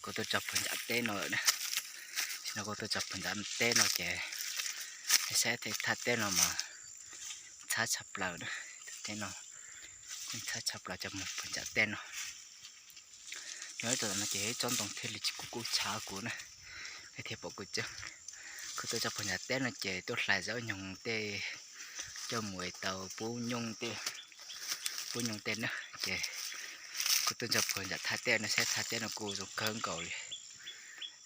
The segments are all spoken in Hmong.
Kuv tuaj txog puag nram teb no lawm na. Tam sim no kuv tuaj txog puag nram teb no ces saib tej thaj teb no mas ntxhab tshaj plaws na. Teb no ntxhab tshaj plaws cov mus puag nram teb no. Nyob rau tom no ces ib tsob ntoo thiaj li tsis kub kub tshav kuv na, peb thiaj pom kuv tseeb. Kuv tuaj txog puag nram teb no ces tuaj hlais zaub nyoog tej coj mus tau pub nyoob tej, pub nyoob tej na. Ces kuv tuaj txog puag nram thaj teb no, saib thaj teb no kuj zoo kawg nkaus li.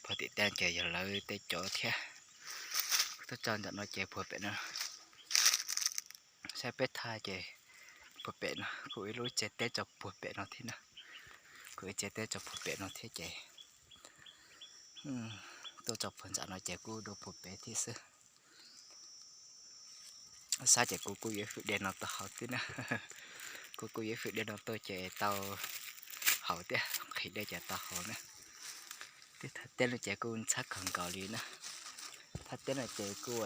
Puag tim teb ces yog lawv tej cov thiab. Kuv tuaj txog nram no ces puag pem no, saib peb thaj ces puag pem no kuj ib lub tsev teb tso puag pem no thiab na. Kuj ib tsev teb tso puag pem no thiab ces tuaj txog puag nram no ces kuj dua puag pem thiab xwb. Xav ces kuv kuj yuav hwm dej no tau hauv thiab na. Kuv kuj yuav hwm dej no tuaj ces tau hauv thiab, nqhis dej ces tau hauv na. Tej thaj teb no ces kuj ntxhab kawg nkaus li na. Thaj teb no ces kuj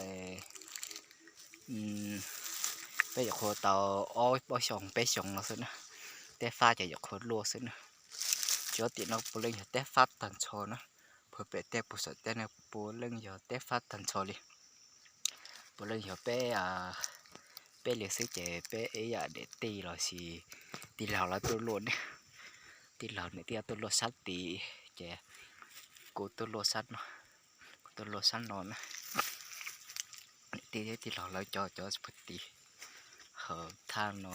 peb yuav qhuav tau ob pab xyoo peb xyoo no xwb na. Teb fab ces yuav qhuav luaj xwb na. Tsuav tim no puav leej yog teb fab tag nrho na. Puag pem tej puag saum teb no puav leej yog teb fab tag nrho li. Puav leej yog peb, peb li xwb ces peb ib yam niam tij los sis tij laug lawv tuaj luaj ne. Tij laug niam tij tuaj luaj sab tid ces kuv tuaj luaj sab no, kuv tuaj luaj sab no na. Niam tij thiab tij laug lawv cov cov puag tid. Hauv thaj no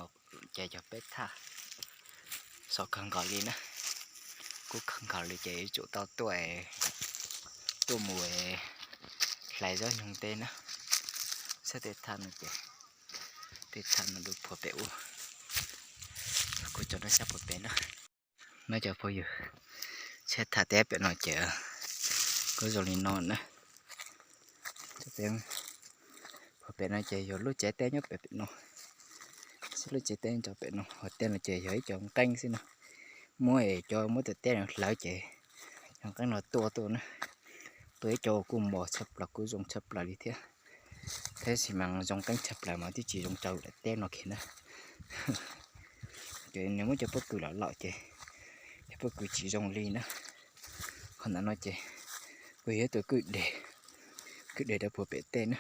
ces yog peb thaj. Sov kawg nkaus li na. Kub kawg nkaus li ces yuav tsum tau tuaj, tuaj mus hlais zaub nyoog tej na. Saib tej thaj no ces, tej thaj no dua puag pem ub. Kuv tso nej saib puag pem na. No cov phooj ywg, saib thaj teb pem no ces kuj zoo li no na. Puag pem no ces yog lub tsev teb nyob pem pem no. Saib lub tsev teb nyob pem no, hauv teb no ces yog ib co nqeeb xwb na. Muab cov, muab tej teb no hlawv ces cov nqeeb no tuaj tuaj na. Tuaj ib co kuj mos tshaj plaws kuj zoo tshaj plaws li thiab. Tab sis mas zoo nqeeb tshaj plaws mas twb tsis zoo rau daim teb no kiag na. Ces nws muab cov pob kws lom lom ces cov pob kws tsis zoo li na. Qhov ntawm no ces kuj yog tus kwj deg, kwj deg rau puag pem tej na.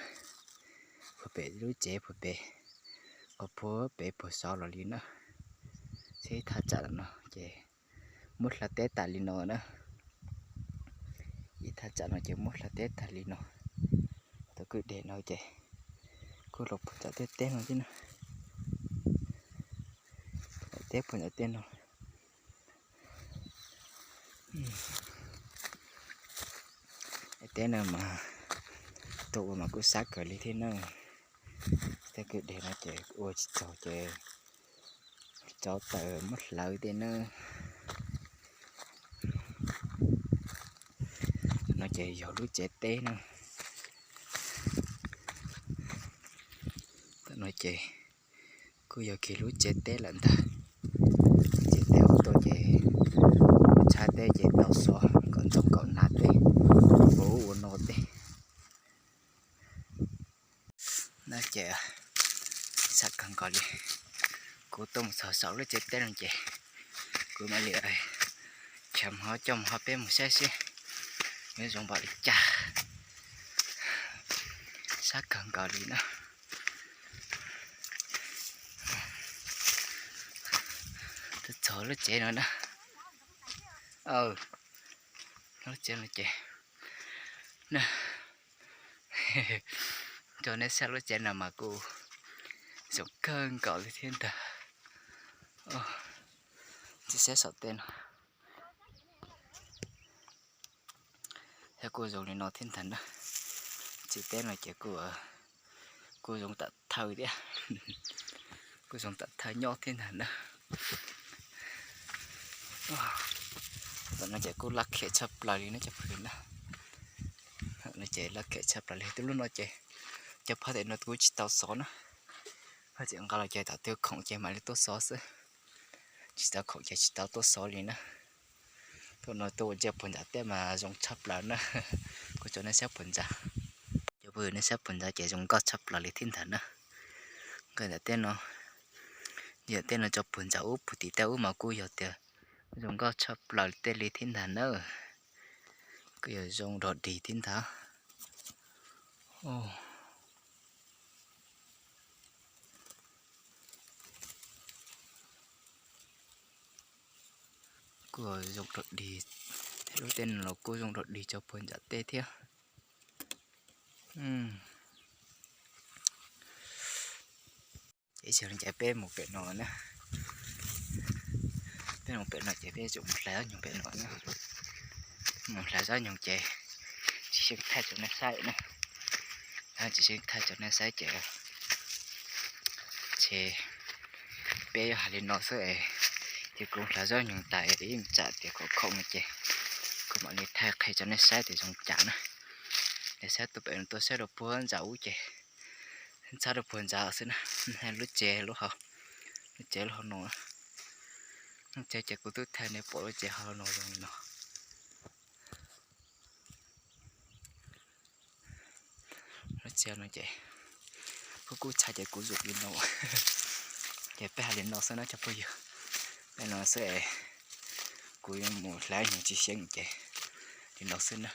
Puag pem lub tsev puag pem, qhov puag pem puag xov los li na. Saib thaj tsam no ces muab hlawv teb tas li no na. Ib thaj tsam no ces muab hlawv teb tas li no. Tus kwj deg no ces kuj los puag nram tej teb no thiab na. Teb puag nram tej no. Teb no mas tuaj ua mas kuj sab kawg li thiab na. Tej kwj deg no ces ua tsis txaus ces tso taws muab hlawv tej na. No ces yog lub tsev teb na. Tam no ces kuj yog kiag lub tsev teb lawm ntag. Tsev teb ua tuaj ces tshab teb ces tau xov kom ntxoov kom hnav tej, ua ub ua no tej. No ces sab kawg nkaus li. Kuv tuaj mus txog saum lub tsev teb no ces kuv mam li khiav mus ho coj mus ho peb mus saib seb nws zoo npaum li cas. Sab kawg nkaus li na. Tuaj txog lub tsev no na. Lub tsev no ces, coj nej saib lub tsev no mas kuj zoo kawg nkaus li thiab ntag. Tsis saib saum tej no. Thiab kuj zoo li no thiab ntag na. Tsev teb no ces kuj, kuj zoo tam thawj thiab. Kuj zoo tam thawj nyob thiab ntag na. Tam no ces kuj laj khiam tshaj plaws li na cov phooj ywg na. No ces laj khiam tshaj plaws li. Twb lub no ces cov phab tam no kuj tsis tau xov na. Phab tam nqa los ces tom twg khoom ces mam li tuaj xov xwb. Tsis tau khoom ces tsis tau tuaj xov li na. Tuaj no tuaj ua ntsia puag ntsa teb mas zoo tshaj plaws na. Kuv tso nej saib puag ntsa. Cov phooj ywg, nej saib puag ntsa ces zoo nkauj tshaj plaws li thiab ntag na. Nqe ntawm tej no, yam tej no tso puag ntsa ub puag tim tej ub mas kuj yog tias zoo nkauj tshaj plaws tej li thiab ntag na. Kuj yog zoo dog dig thiab ntag. Kuj zoo dog dig, lub tej no los kuj zoo dog dig tso puag nram tej thiab. Ces ib zaug no ces peb mus pem no na. Peb mus pem no ces peb tsum mus hlais zaub nyoog pem no na. Mus hlais zaub nyoog ces tsis xyeej thaij rau nej saib na. Tsis xyeej thaij rau nej saib ces, ces peb yuav hais li no xwb es, ces kuv hlais zaub nyoog tas ib tsam tias khov kho no ces kuv mam li thaij qhia rau nej saib tias zoo cas na. Nej saib tuaj pem no tuaj saib rau puag ntsa ub ces, ntxhab rau puag ntsa xwb na. Lub tsev lub hauv, lub tsev lub hauv no, lub tsev ces kuv twb thaij nej pom lub tsev hauv no zoo li no. Lub tsev no ces kuv kuj txhais ces kuv zum li no. Ces peb hais li no xwb na cov phooj ywg. Peb no xwb es, kuv yuav mus hlais nyoog tsis xyeej ces li no xwb na.